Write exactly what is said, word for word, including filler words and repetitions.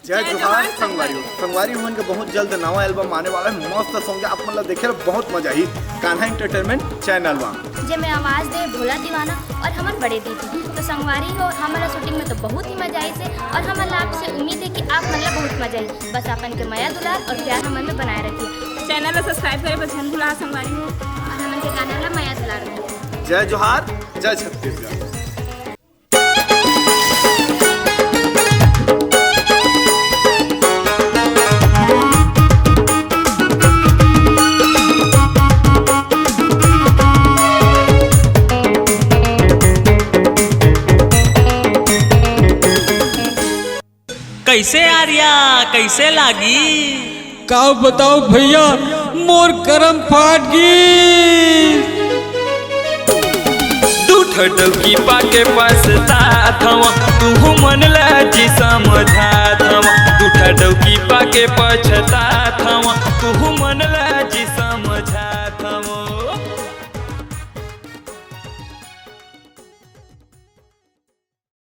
जय जोहार संगवारी हो। संगवारी हो, हमन के बहुत जल्द नवा एल्बम आने वाला है, मस्त सॉन्ग है, आप मन ला देखे ला बहुत मजा आही कान्हा एंटरटेनमेंट चैनल मा। जेमे आवाज दे भोला दीवाना और हमन बड़े दीदी। तो संगवारी हो, हमन ला शूटिंग में तो बहुत ही मजा आइसे और हमन ला आपसे उम्मीद है कि आप मन ला बहुत मजा आई। बस आपन के मया दुलार और प्यार हमन में बनाए रखिए। चैनल ला सब्सक्राइब करे बर झन भुला संगवारी हो। और हमन के गाना ला मया दुलार दे। जय जोहार, जय छत्तीसगढ़। कैसे आर्या, कैसे लागी? का बताओ भैया, मोर करम फाट गी। दू ठो डौकी पाके पछतात हवं, तुहू मन ला जी समझात हवं। दू ठो डौकी पाके पछतात हवं, तुहू